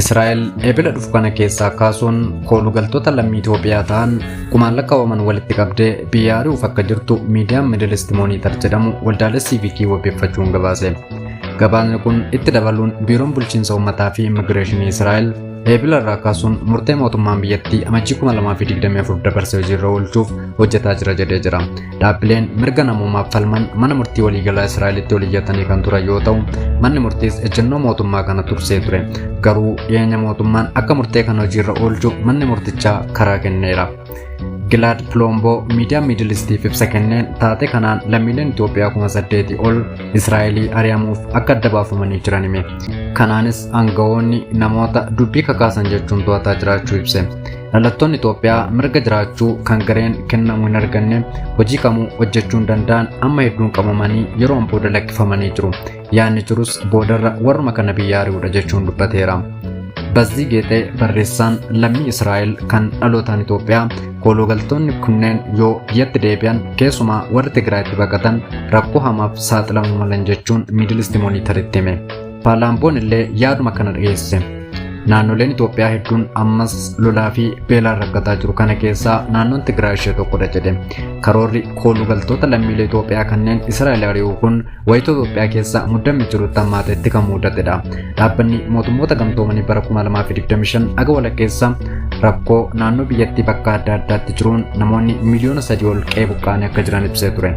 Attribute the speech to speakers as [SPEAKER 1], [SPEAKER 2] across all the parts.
[SPEAKER 1] Israa'el ebila dhufu kana keessaa kaasuun koolugaltoota lammii Itoophiyaa ta'an kumaan lakkaa'aman walitti qabdee biyya ari'uuf akka jirtu miidiyaan Middle East Monitor jedhamu waldaalee siivikii wabeeffachuun gabaase. Gabaasni kun itti dabaluun biiroon bulchiinsa uummataa fi immigireeshinii Israa'el eebila irraa kaasuun murtee mootummaan biyyattii amajjii 2024 dabarsee hojiirra oolchuuf hojjetaa jira jedhee jira. Dhaabbileen mirga namoomaaf falman mana murtii waliigalaa Israa'elitti ol iyyatanii kan turan yoo ta'u, manni murtiis ejjennoo mootummaa kana tursee ture. Garuu dhiyeenya mootummaan akka murtee kana hojiirra oolchu manni murtichaa karaa kenneera. Gilaad Pilomboo miidiyaa Miidil Istiif ibsa kenneen taatee kanaan lammiileen Itoophiyaa 8,000 ol Israa'elii ari'amuuf akka adda baafamanii jiran hime. Kanaanis aangawoonni namoota dubbii kakaasan jechuun to'ataa jiraachuu ibse. Dhalattoonni Itoophiyaa mirga jiraachuu kan gareen kennamu hin arganne hojii kamuu hojjechuu hin danda'an amma hedduun qabamanii yeroon booda lakkifamanii jiru. Yaadni jirus boodarra warruma kana biyya ari'uudha jechuun dubbateera. Bazzii Geexee barreessaan lammii Israa'el kan dhalootaan Itoophiyaa koolugaltoonni kunneen yoo biyyatti deebi'an keessumaa warri Tigraayitti baqatan rakkoo hamaaf saaxilamuu malan jechuun Miidil Isti Mooniitaritti hime. Paalaamboon illee yaaduma kana dhiyeesse. Naannoleen Itoophiyaa hedduun ammas lolaa fi beelaan rakkataa jiru kana keessaa naannoon Tigraay ishee tokkodha jedhe. Karoorri koolugaltoota lammiilee Itoophiyaa kanneen Israa'el ari'uu kun wayita Itoophiyaa keessa muddammi jirutti hammaatetti kan mudatedha. Dhaabbanni mootummoota gamtoomanii bara 2025 aga walakkeessa rakkoo naannoo biyyattii bakka adda addaatti jiruun namoonni miliyoona 3 ol qe'ee buqqa'anii akka jiran ibsee ture.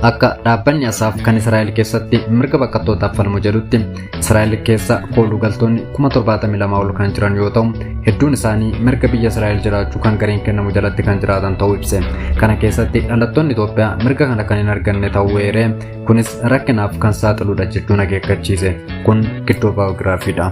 [SPEAKER 1] Akka dhaabbanni Asaaf kan Israa'el keessatti mirga baqattootaaf falmu jedhutti Israa'el keessa koolugaltoonni 72,000 ol kan jiran yoo ta'u hedduun isaanii mirga biyya Israa'el jiraachuu kan gareen kennamu jalatti kan jiraatan ta'uu ibse. Kana keessatti dhalattoonni Itoophiyaa mirga kana kan hin arganne ta'uu eeree kunis rakkinaaf kan saaxiludha jechuun akeekkachiise. Kun gidduu baayogiraafiidha.